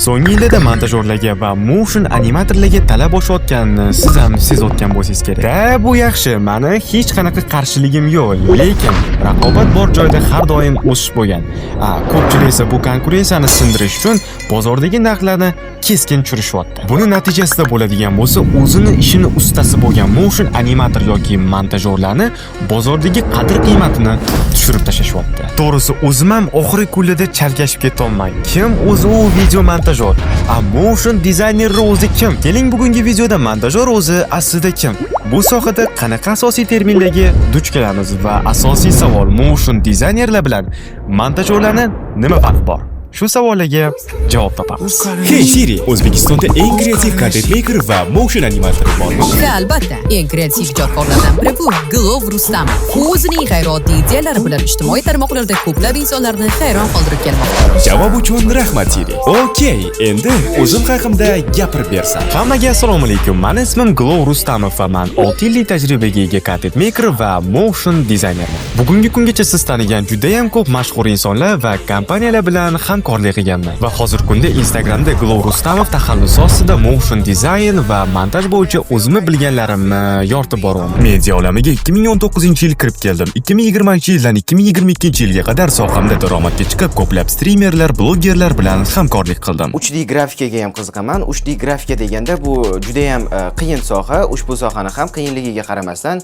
So'nggi yillarda montajyorlarga va motion animatorlarga talab oshayotganini siz ham sezayotgan bo'lsangiz kerak. Da, bu yaxshi, mani hech qanaqa qarshiligim yo'q, lekin raqobat bor joyda har doim o'sish bo'lgan. A, ko'pchilik esa bu konkurensiyani sindirish uchun bozordagi narxlarni keskin tushirishyapti. Buni natijasida bo'ladigan bo'lsa, o'zini ishini ustasi bo'lgan motion animator yoki montajyorlarni bozordagi qadr-qiymatini tushirib tashlashyapti. To'g'risi, o'zim ham oxirgi kunlarda chalkashib ketyapman. Kim o'zi u video montajyor? A motion dizaynerni o'zi kim? Keling, bugungi videoda montajyor o'zi aslida kim? Bu sohada qanaqa asosiy terminlarga duch kelamiz va asosiy savol: motion dizaynerlar bilan montajyorlarni nima farqi bor? Shu savollarga javob topamiz. Hey Siri, O'zbekistonda eng kreativ content maker va motion animator bormi? Va albatta, eng kreativ ijodkorlardan biri bu Glov Rustamov. U o'zining g'ayrioddiy ideyalari bilan ijtimoiy tarmoqlarda ko'plab insonlarni hayron qoldirib kelmoqda. Javob uchun rahmat, Siri. Okey, endi o'zim haqimda gapirib bersam. Hammaga assalomu alaykum. Mani ismim Glov Rustamov va man 6 yillik tajribaga ega content maker va motion dizaynerman. Bugungi kungacha siz tanigan juda ham ko'p mashhur insonlar va kompaniyalar bilan hamkorlik qilganman. Va hozirgi kunda Instagramda Glov Rustamov taxallusi ostida motion dizayn va montaj bo'yicha o'zimni bilganlarimni yoritib boryapman. Media olamiga 2019-yil kirib keldim. 2020-yildan 2022-yilga qadar sohamda daromadga chiqib, ko'plab strimerlar, blogerlar bilan hamkorlik qildim. 3D grafikaga ham qiziqaman. 3D grafika deganda bu juda ham qiyin soha. Ushbu sohani ham qiyinligiga qaramasdan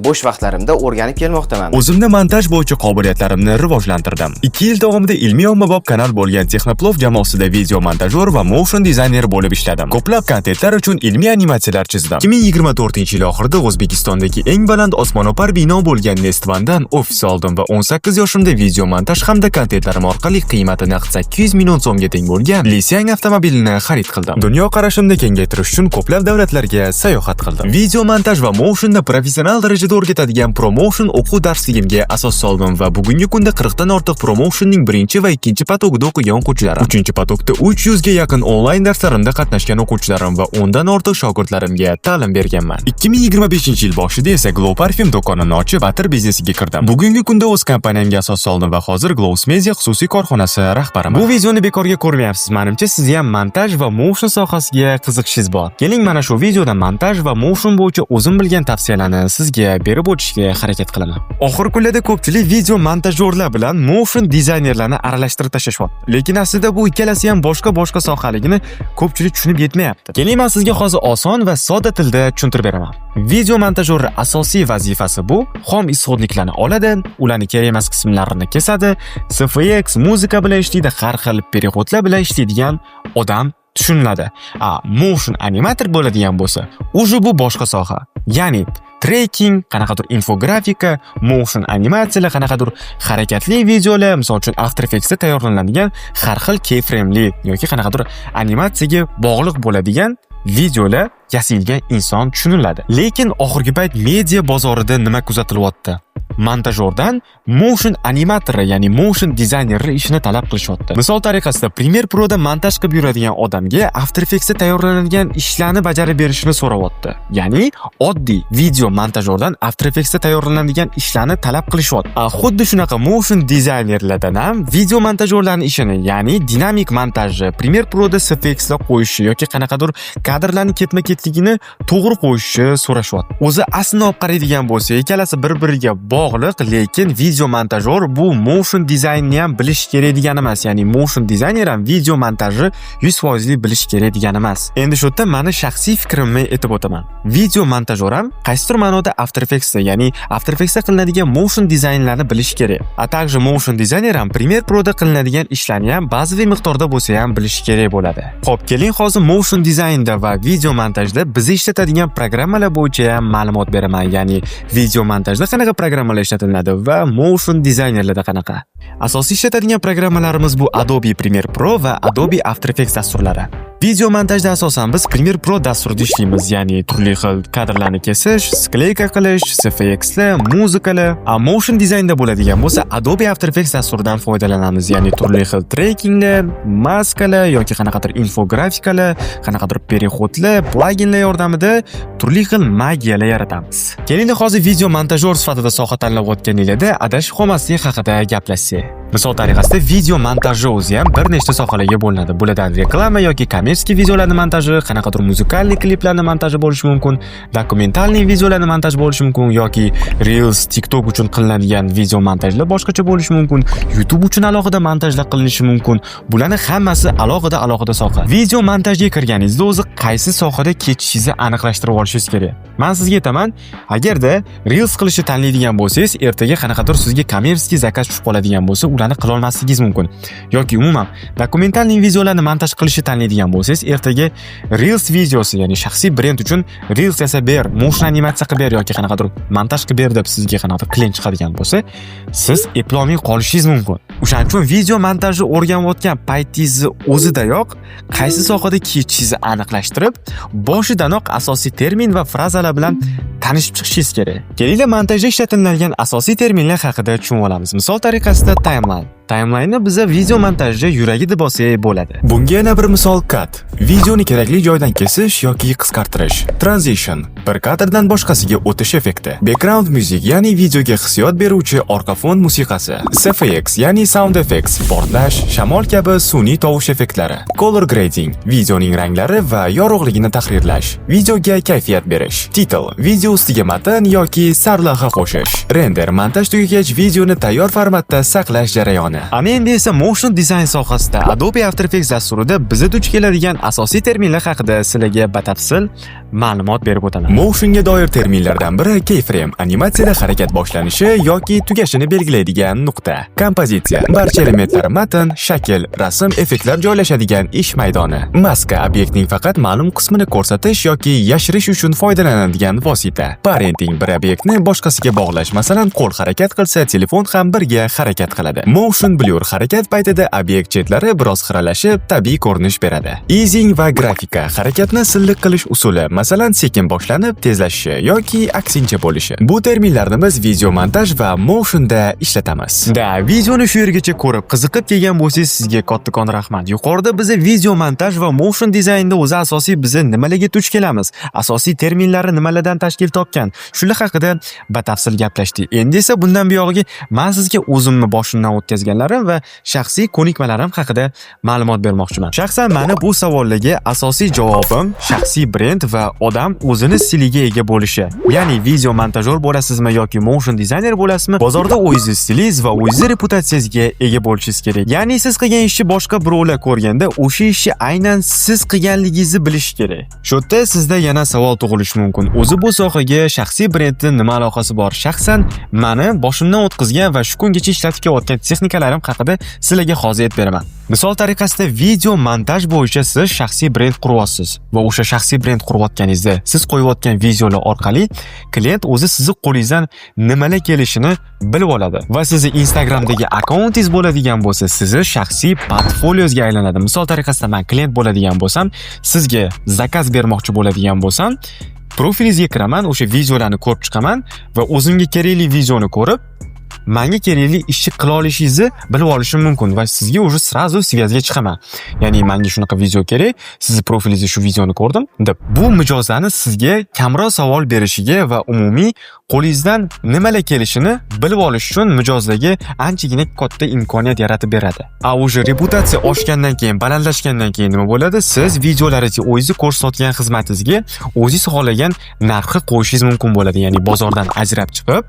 bo'sh vaqtlarimda o'rganib kelmoqdaman. O'zimni montaj bo'yicha qobiliyatlarimni rivojlantirdim. 2 yil davomida ilmiy ommabop kanal bo'lgan Texnoplov jamoasida video montajyor va motion dizayner bo'lib ishladim. Ko'plab kontentlar uchun ilmiy animatsiyalar chizdim. 2024-yil oxirida O'zbekistondagi eng baland osmono'par bino bo'lgan Nestvandan ofis oldim va 18 yoshimda video montaj hamda kontentlarim orqali qiymati naqd 800 million so'mga teng bo'lgan Lixiang avtomobilini xarid qildim. Dunyoqarashimni kengaytirish uchun ko'plab davlatlarga sayohat qildim. Video montaj va motionni professional darajada o'rgatadigan ProMotion o'quv darsligimga asos soldim va bugungi kunda 40 dan ortiq ProMotionning birinchi va ikkinchi поток ida o'qigan o'quvchilarim, uchinchi поток da 300 ga yaqin onlayn darslarimda qatnashgan o'quvchilarim va 10 dan ortiq shogirdlarimga ta'lim berganman. 2025-yil boshida esa Glow Parfum do'konini ochib, atir biznesiga kirdim. Bugungi kunda o'z kompaniyamga asos soldim va hozir Glows Media xususiy korxonasi rahbariman. Bu videoni bekorga ko'rmayapsiz. Menimcha, siz ham montaj va motion sohasiga qiziqishingiz bor. Keling, mana shu videoda montaj va motion bo'yicha o'zim bilgan tavsiyalarni sizga berib o'tishga harakat qilaman. Oxirgi kunlarda ko'pchilik video montajyorlar bilan motion dizaynerlarni aralashtirib tashlashyapti. Lekin aslida bu ikkalasi ham boshqa-boshqa sohaligini ko'pchilik tushunib yetmayapti. Keling, men sizga hozir oson va sodda tilda tushuntirib beraman. Video montajyorning asosiy vazifasi bu xom исходник larni oladi, ularni kerak emas qismlarini kesadi, SFX, muzika bilan ishlaydi, har xil переход lar bilan ishlaydigan odam tushuniladi. A motion animator bo'ladigan bo'lsa, уже bu boshqa soha. Ya'ni tracking, qanaqadir infografika, motion animatsiyalar, qanaqadir harakatli videolar, misol uchun, After Effectsda tayyorlanadigan har xil keyframeli yoki qanaqadir animatsiyaga bog'liq bo'ladigan videolar yasalgan inson tushuniladi. Lekin oxirgi payt media bozorida nima kuzatilyapti? Montajyordan motion animatori, ya'ni motion dizaynerni ishini talab qilishyapti. Misol tariqasida, Premiere Proda montaj qilib yuradigan odamga After Effectsda tayyorlanadigan ishlarni bajarib berishini so'rayapti. Ya'ni oddiy video montajyordan After Effectsda tayyorlanadigan ishlarni talab qilishyapti. A, xuddi shunaqa motion dizaynerlardan ham video montajyorlarning ishini, ya'ni dinamik montajni, Premiere Proda SFXlar qo'yishi yoki qanaqadir kadrlarni ketma-ketligini to'g'ri qo'yishni so'rashyapti. O'zi aslini olib qaraydigan bo'lsak, ikkalasi bir-biriga bog'liq, lekin video montajyor bu motion dizaynni ham bilish kerak degani emas. Ya'ni motion dizayner ham video montajni 100% bilish kerak degani emas. Endi shu yerda mani shaxsiy fikrimni aytib o'taman. Video montajyor ham qaysidir ma'noda After Effectsda, ya'ni After Effectsda qilinadigan motion dizaynlarni bilish kerak. А также motion dizayner ham Premiere Proda qilinadigan ishlarni ham bazaviy miqdorda bo'lsa ham bilish kerak bo'ladi. Xo'p, keling, hozir motion dizaynda va video montajda biz ishlatadigan programmalar bo'yicha ham ma'lumot beraman. Ya'ni video montajda qanaqa programmalar ishlatiladi va motion dizaynerlarda qanaqa. Asosiy ishlatadigan programmalarimiz bu Adobe Premiere Pro va Adobe After Effects dasturlari. Video montajda asosan biz Premiere Pro dasturida ishlaymiz, ya'ni turli xil kadrlarni kesish, склейка qilish, SFXlar, muzikalar. A motion dizaynda bo'ladigan bo'lsa, Adobe After Effects dasturidan foydalanamiz, ya'ni turli xil trackinglar, maskalar yoki qanaqadir infografikalar, qanaqadir переход lar, plaginlar yordamida turli xil magiyalar yaratamiz. Kelinglar, hozir video montajyor sifatida soha tanlayotganinglarda adashib qolmaslik haqida gaplashsak. Misol tariqasida, video montaji o'zi ham bir nechta sohalarga bo'linadi. Bulardan reklama yoki коммерческий videolarni montaji, qanaqadir музыкальный kliplarni montaji bo'lishi mumkin, документальный videolarni montaj bo'lishi mumkin yoki Reels, TikTok uchun qilinadigan video montajlar boshqacha bo'lishi mumkin, YouTube uchun alohida montajlar qilinishi mumkin. Bularni hammasi alohida alohida soha. Video montajga kirganingizda o'zi qaysi sohada ketishingizni aniqlashtirib olishingiz kerak. Men sizga aytaman, agarda Reels qilishni tanlaydigan bo'lsangiz, ertaga qanaqadir sizga коммерческий заказ tushib qoladigan bo'lsa, ularni qilolmasligingiz mumkin. Yoki umuman документальный videolarni montaj qilishni tanlaydigan bo'lsangiz, ertaga Reels videosi, ya'ni shaxsiy brend uchun Reels yasab ber, motion animatsiya qilib ber yoki qanaqadir montaj qilib ber deb sizga qanaqadir klient chiqadigan bo'lsa, siz eplolmay qolishingiz mumkin. O'shaning uchun video montajni o'rganayotgan paytingizni o'zidayoq qaysi sohada ketishingizni aniqlashtirib, boshidanoq asosiy termin va frazalar bilan tanishib chiqishingiz kerak. Kelinglar, montajda ishlatiladigan asosiy terminlar haqida tushunib olamiz. Misol tariqasida, timeline. Timeline'ni biza video montajda yuragi deb olsak bo'ladi. Bunga yana bir misol: cut. Videoni kerakli joydan kesish yoki qisqartirish. Transition, bir kadrdan boshqasiga o'tish effekti. Background music, ya'ni videoga hissiyot beruvchi orqa fon musiqasi. SFX, ya'ni sound effects, portlash, shamol kabi sun'iy tovush effektlari. Color grading, videoning ranglari va yorug'ligini tahrirlash. Videoga kayfiyat berish. Title, video ustiga matn yoki sarlavha qo'shish. Render, montaj tugagach videoni tayyor formatda saqlash jarayoni. Ana endi esa motion design sohasida Adobe After Effects dasturida biza duch keladigan asosiy terminlar haqida sizlarga batafsil ma'lumot berib o'taman. Motionga doir terminlardan biri keyframe, animatsiyada harakat boshlanishi yoki tugashini belgilaydigan nuqta. Kompozitsiya, barcha elementlar, matn, shakl, rasm, effektlar joylashadigan ish maydoni. Maska, obyektning faqat ma'lum qismini ko'rsatish yoki yashirish uchun foydalanadigan vosita. Parenting, bir obyektni boshqasiga bog'lash, masalan, qo'l harakat qilsa, telefon ham birga harakat qiladi. Motion blur, harakat paytida obyekt chetlari biroz xiralashib, tabiiy ko'rinish beradi. Easing va grafika, harakatni silliq qilish usuli, masalan, sekin boshlanib, tezlashishi yoki aksincha bo'lishi. Bu terminlarni biz video montaj va motionda ishlatamiz. Да, videoni shu yergacha ko'rib, qiziqib kelgan bo'lsangiz, sizga kattakon rahmat. Yuqorida biza video montaj va motion dizaynda o'zi asosiy biza nimalarga duch kelamiz, asosiy terminlari nimalardan tashkil topgan, shular haqida batafsil gaplashdik. Endi esa bundan buyog'iga men sizga o'zimni boshimdan o'tkazganlarim va shaxsiy ko'nikmalarim haqida ma'lumot bermoqchiman. Shaxsan mani bu savollarga asosiy javobim shaxsiy brend va odam o'zini stiliga ega bo'lishi. Ya'ni video montajyor bo'lasizmi yoki motion dizayner bo'lasizmi, bozorda o'zingizni stilingiz va o'zingizni reputatsiyangizga ega bo'lishingiz kerak. Ya'ni siz qilgan ishni boshqa birovlar ko'rganda o'sha ishni aynan siz qilganligingizni bilishi kerak. Shu yerda sizda yana savol tug'ilishi mumkin. O'zi bu sohaga shaxsiy brendni nima aloqasi bor? Shaxsan mani boshimdan o'tkazgan va shu kungacha ishlatib kelayotgan texnikalarim haqida sizlarga hozir aytib beraman. Misol tariqasida, video montaj bo'yicha siz shaxsiy brend quryapsiz va o'sha shaxsiy brend qurayotganingizda siz qo'yayotgan videolar orqali klient o'zi sizni qo'lingizdan nimalar kelishini bilib oladi va sizni Instagramdagi akkauntingiz bo'ladigan bo'lsa, sizni shaxsiy portfoliongizga aylanadi. Misol tariqasida, man klient bo'ladigan bo'lsam, sizga заказ bermoqchi bo'ladigan bo'lsam, profilingizga kiraman, o'sha videolarni ko'rib chiqaman va o'zimga kerakli videoni ko'rib, manga kerakli ishni qila olishingizni bilib olishim mumkin va sizga уже сразу связь ga chiqaman. Ya'ni manga shunaqa video kerak, sizni profilingizda shu videoni ko'rdim deb. Bu mijozlarni sizga kamroq savol berishiga va umumiy qo'lingizdan nimalar kelishini bilib olish uchun mijozlarga anchagina katta imkoniyat yaratib beradi. А уже reputatsiya oshgandan keyin, balandlashgandan keyin nima bo'ladi? Siz videolaringizga, o'zingizni ko'rsatgan xizmatingizga o'zingiz xohlagan narxni qo'yishingiz mumkin bo'ladi. Ya'ni bozordan ajrab chiqib,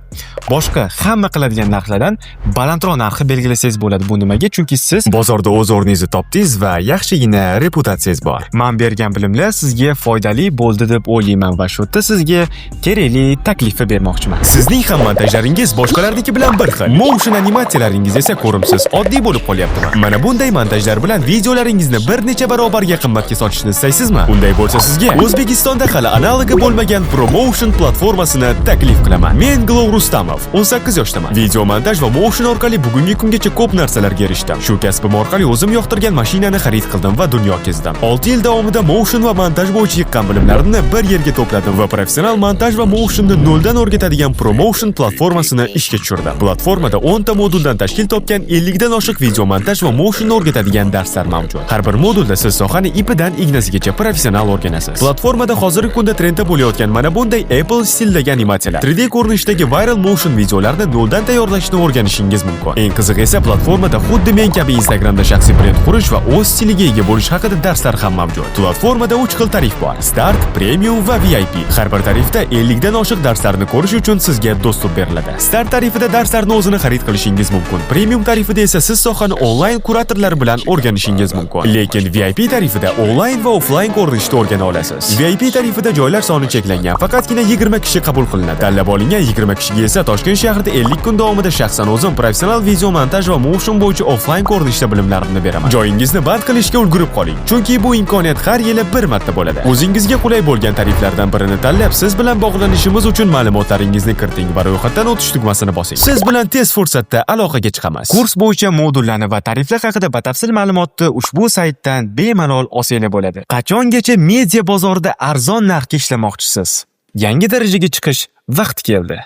boshqa hamma qiladigan narxlardan balandroq narxni belgilasangiz bo'ladi. Bu nimaga? Chunki siz bozorda o'z o'rningizni topdingiz va yaxshigina reputatsiyangiz bor. Man bergan bilimlar sizga foydali bo'ldi deb o'ylayman va shu yerda sizga kerakli taklifni bermoqchiman. Sizning ham montajlaringiz boshqalarniki bilan bir xil. Motion animatsiyalaringiz esa ko'rimsiz, oddiy bo'lib qolyaptimi? Mana bunday montajlar bilan videolaringizni bir necha barobarga qimmatga sotishni istaysizmi? Unday bo'lsa, sizga O'zbekistonda hali analogi bo'lmagan Promotion platformasini taklif qilaman. Men Glov Rustamov, 18 yoshdaman. Video montaj va motion orqali bugungi kungacha ko'p narsalarga erishdim. Shu kasbim orqali o'zim yoqtirgan mashinani xarid qildim va dunyo kezdim. 6 yil davomida motion va montaj bo'yicha yiqqan bilimlarimni bir yerga to'pladim va professional montaj va motionni noldan o'rgatadigan o'rgatadigan ProMotion platformasini ishga tushirdim. Platformada 10 ta moduldan tashkil topgan 50 dan oshiq video montaj va motion o'rgatadigan darslar mavjud. Har bir modulda siz sohani ipidan ignasigacha professional o'rganasiz. Platformada hozirgi kunda trendda bo'layotgan mana bunday Apple stilidagi animatsiyalar, 3D ko'rinishdagi viral motion videolarni noldan tayyorlashni o'rganishingiz mumkin. Eng qizig'i esa, platformada xuddi men kabi Instagramda shaxsiy brend qurish va o'z stiliga ega bo'lish haqida darslar ham mavjud. Platformada 3 xil tarif bor: Start, Premium va VIP. Har bir tarifda 50 dan oshiq darslarni ko'rish uchun sizga доступ beriladi. Start tarifida darslarni o'zini xarid qilishingiz mumkin. Premium tarifida esa siz sohani onlayn kuratorlar bilan o'rganishingiz mumkin. Lekin VIP tarifida onlayn va offlayn ko'rinishda o'rgana olasiz. VIP tarifida joylar soni cheklangan, faqatgina 20 kishi qabul qilinadi. Tanlab olingan 20 kishiga esa Toshkent shahrida 50 kun davomida shaxsan o'zim professional video montaj va motion bo'yicha offlayn ko'rinishda bilimlarimni beraman. Joyingizni band qilishga ulgurib qoling, chunki bu imkoniyat har yili bir marta bo'ladi. O'zingizga qulay bo'lgan tariflardan birini tanlab, siz bilan bog'lanishimiz uchun ma'lumotlaringizni kiriting va ro'yxatdan o'tish tugmasini bosing. Siz bilan tez fursatda aloqaga chiqamiz. Kurs bo'yicha modullarni va tariflar haqida batafsil ma'lumotni ushbu saytdan bemalol olsanglar bo'ladi. Qachongacha media bozorida arzon narxga ishlamoqchisiz? Yangi darajaga chiqish vaqti keldi.